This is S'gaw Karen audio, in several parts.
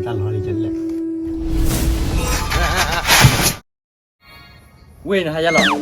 တၢ်လီၤလံယလဲၣ်. ဝ့ၢ်နဟါယလီၤ.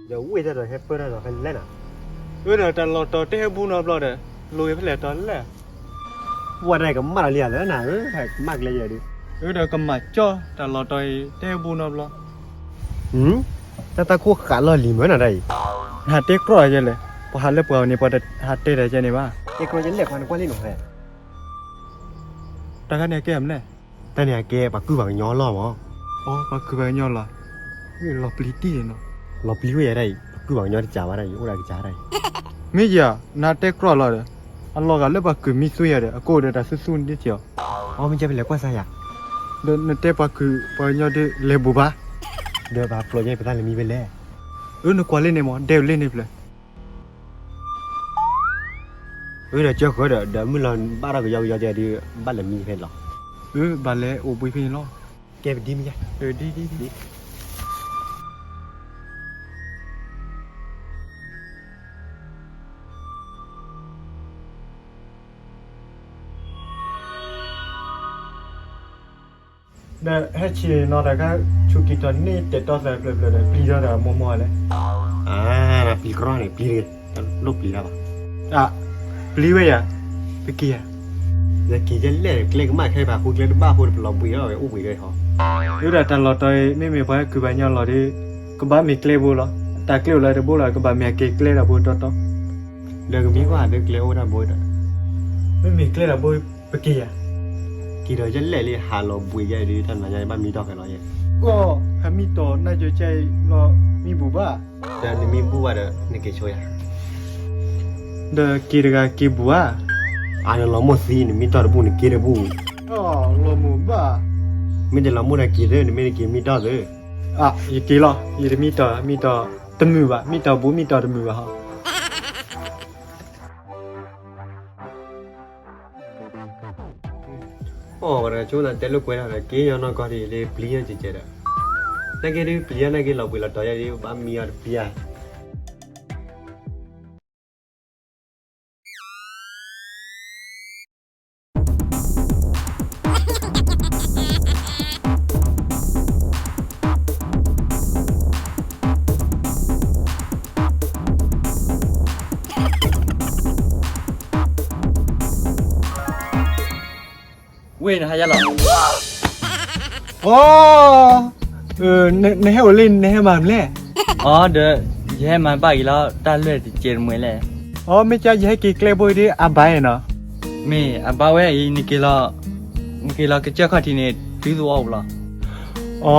ဒီးဝ့ၢ်တၢ်ဒီးဟဲပၢတၢ်ဒီးဖဲလဲၣ်နၤ. အၢဒီးတၢ်လီၤတီၤတဟဲဘူနီတဘျီဒီး လိၤဂ့ၤဖဲလဲၣ်တီၤလဲၣ်. ဝဲဒၣ်ကမၣ်လီၤလံဧါလၢနၤဧၢ ဟဲကမၣ်ကျဲယဲဒုး. အၢဒီးကမၣ်ကၠီတၢ်လီၤတီၤအံၤ တဟဲဘူနီတဘျီ. တၢ်တၢ်ခိၣ်ဃးလီၢ်လံၤမၢနၤတၢ်အံၤ. နဟးတဲကြီယဲလဲၣ်, ပှၤဟးလၢပှၤန့ၣ် ပှၤတဟးတဲတၢ်ကဲန့ၣ်ဘၣ်. တဲကြီယဲလဲၣ် ပှၤနကွၢ်လံနီၤဟဲ တၢ်ခါန့ၣ်အကဲမလဲၣ်. တၢ်န့ၣ်အကဲပှၤကုၢ်ပှၤကညီလီၤမး. အိ ပှၤကုၢ်ပှၤကညီလီၤ. လီၤပျံၤတံၢ်နီၤ. လီၤပျံၤဝဲယၤဒၣ်အံၤ ပှၤကုၢ်ပှၤကညီတစးဘၣ်ဒၣ်အံၤ အိၣ်ဒၣ်ကစးဒၣ်အံၤ. မ့ၢ်ယၤ နတဲကြီလီၤဒီး အလီၤဂာ်လၢပှၤကုၢ်မံသူယၤဒီး အကိၣ်ဒီးတၢ်သူသူန့ၣ်စ့ၢ်ကီး. အိ မ့ၢ်ကဲပလဲၤကွၢ်စၢ်ယၤ. ဒီးနတဲပှၤကုၢ်ပှၤကညီဒုးလဲၤဘူးဘၣ်. ဒီးပှၤဖျိးယဲပတၢ်လၢမံဝဲလဲၣ်. အၢ နကွၢ်လၢန့ၣ်မး ဒဲးအုးလၢန့ၣ်ဖျၢၣ်. အၢ ဒီးကၢဃၢၤဒီး ဒီးမုၢ်လီၤဘၣ်ထီၣ်ကယီကယီကဲဒုး ဘၣ်လဲၤမံဖဲန့ၣ်လီၤ. အၢ ဘၣ်လဲၤအိၣ်ဘှံးဖဲန့ၣ်လီၤ. ကဲပဒ်မ့ၢ်ယါ ဒ်ဒ်ဒ် ဒီးဟဲဆ့ၣ်နီၤတၢ်ခါ ဆူးက့ၤထီၣ်န့ၢ်တဲာ်တီသၢဖျၢၣ်ဖျၢၣ်ဒီး ပျံၤထီၣ်ဒီးမိၢ်မိၢ်လဲၣ်. အၢ ပျံၤကြီန့ၣ် ပျံၤတဂ့ၤ, တလိၣ်ပျံၤတၢ်ဘၣ်. အၢ ပျံၤဝဲယၤ, ပက့ၤယၤ. ယက့ၤယလဲၣ် ကျဲကမၣ်ခဲပှၤဃိကျဲတဘၣ်အဃိ ပလီၤဘှံးဒီးဝဲအိၣ်ဘှံးဒီးဟီ. အၢ ဒီးတၢ်လီၤတီၤအံၤ မ့မ့ၢ်ပှၤဟဲကုၢ်ပှၤကညီလီၤဒီး ကဘၣ်မ့ၢ်ကျဲဘိလီၤ. တၢ်ကျဲအိၣ်လၢတဘိလီၤ ကဘၣ်မ့ၢ်အက့ၤကျဲတၢ်ဘိတီတီ. ဒီးကမံကွၢ်ဒီးကျဲအိၣ်တၢ်ဘိဒီး မ့မ့ၢ်ကျဲတၢ်ဘိ ပက့ၤယၤ. က့ၤဒီးယလဲၣ်လံ ဟးလီၤဘှံးယဲဒုး တၢ်နၤညါဘၣ်မံတီၢ်ဖဲလီၤယဲ. ကီၢ် ဟးမံတီၢ်နါယိၤကဲအံၤလီၤ မံဘူၣ်ဘၣ်. ဒီးနမံဘူၣ်ဘၣ်ဒီး နက့ၤဆိယၤ. ဒီးက့ၤတဂၤက့ၤဘူၣ်ဧါ. အၢ နလီၤမိၢ်သံ နမံတီၢ်တဘူၣ် နက့ၤတဘူၣ်. လီၤမိၢ်ဘၣ်. မ့ၢ်တလီၤမိၢ်ဒီးက့ၤသၢ နမ့ၢ်တက့ၤမံတီၢ်သၢ. အၢ ယက့ၤလီၤ ယတမံတီၢ် မံတီၢ်တမုာ်ဘၣ် မံတီၢ်ဘူၣ် မံတီၢ်တမုာ်ဘၣ်ဟီ. အိ ပှၤတဂၤဆိနၤတဲလိာ်ကွဲတၢ်ဒီး က့ၤညီနီၢ်ကီၢ်ဒ်အံၤလၢပျံၤညီကဲကဲဒီး နာ်က့ဒုးပျံၤညီ နာ်က့လီၤဘှံးလီၤတီၤယဲဒုး ဘၣ်မံအီၤတပျံၤဧါ. ဝ့ၢ်နဟါယါလီၤ. အိ နဟဲအိၣ်လၢ နဟဲမၤမလဲၣ်. အိ ဒီး ယဟဲမၤဘၣ်က့ၤလီၤ တၢ်လွဲၢ်တစဲးတမှဲၤလဲၣ်. အိ မ့ၢ်ကါ ယဟဲက့ၤကျဲဘိဒ်အဘၣ်နီၤ. မ့ၢ်အဘၣ်ဝဲအံၤ နက့ၤလီၤ နက့ၤလီၤကစၢၢ်ခီၣ်ထံးန့ၣ် တုၤသဝီအိၣ်လီၤ. အိ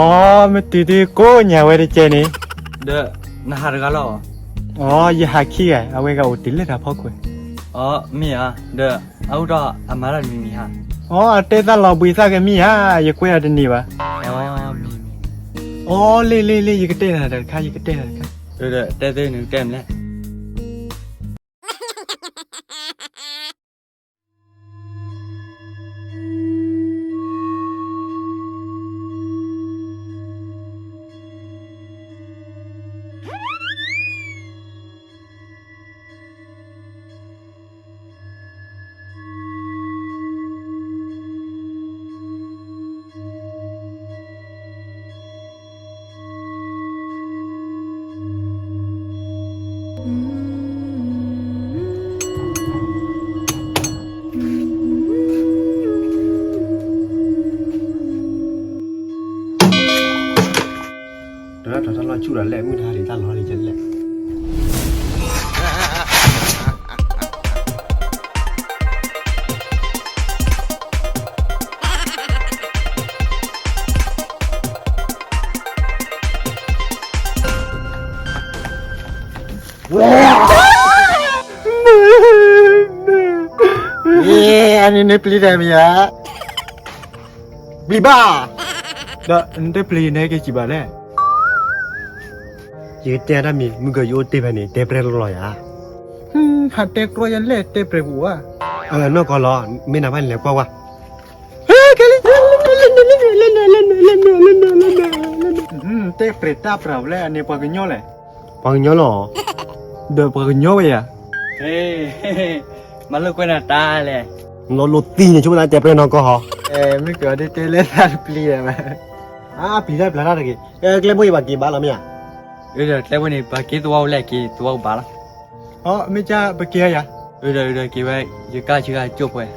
မ့ၢ်တုၤဒုးကိးညၣ်ဝဲတစဲးန့ၣ် ဒီး နဟးတဂၤလီၤ. အိ ယဟးခံဂၤ အဝဲဂၤအိၣ်တ့ၢ်လၢတၢ်ဖီခိၣ်. အိ မ့ၢ်ဧါ ဒီး အအိၣ်ထီၣ်အမၤတၢ်တမံၤမံၤဟါ. အိ အတဲသးလီၤဘှံးသးကမံဧါ ယကွဲးအီၤတန့ၢ်ဘၣ်. အိ လ့ၢ်လ့ၢ်လ့ၢ် ယကတဲနၤတၢ်တခါ ယကတဲနၤတခါ. ဒီးတဲသ့နကတဲမလဲၣ်. ဒီးတၢ်တၢ်လီၤဆူၣ်ဒီးလဲၣ် မုၢ်တဟါဒံးတၢ်လီၤလံယလဲၣ်. အန့ၣ်န့ၣ်ပျံၤတၢ်မ့ၢ်ဧါ, ပျံၤဘၣ်, ဒီးနတပျံၤန့ၣ်က့ၤစံးဘၣ်လဲၣ်. ယကတဲတၢ်မ့ၢ် မုၢ်ကယအိၣ်တ့ၢ်ဖဲန့ၣ် တဲပြဲၢ်လီၤလီၤယၤ. ဟးတဲကြီယၤလဲၣ် တဲပြဲၢ်ပူၤဧါ. နီၢ်ကီၢ်လီၤ, မ့ၢ်နၤဘၣ်န့ၣ်လဲၤကွၢ်ဝဲ တဲပြဲၢ်တၢ်ပြးလဲၣ်, အန့ၣ်ပှၤကညီလဲၣ်. ပှၤကညီလီၤ. ဒီးပှၤကညီဝဲယၤ. မၤလိာ်ကွဲနၤတၢ်လဲၣ်. လီၤလိာ်သံန့ၣ် ဆိကမိၣ်သးတဲပြဲၢ်နီၢ်ကီၢ်ဟီ. မ့ၢ်ကီးဒ်တဲလၢသးတပျံၤဘၣ်. အပျံၤတၢ်ပျံၤတၢ်တဂ့ၤ, ကျဲဘိအံၤပှၤက့ၤဘၣ်လီၤမ့ၢ်ဧါ. ဒီးကျဲဘိန့ၣ် ပှၤက့ၤသဝီဝဲလဲၣ် က့ၤသဝီကဘၣ်လီၤ. အမ့ၢ်ကပက့ၤဧါယၤ. ဒီးက့ၤဝဲ ယကါဆံဂၤကၠိၣ်ပှဲၤ.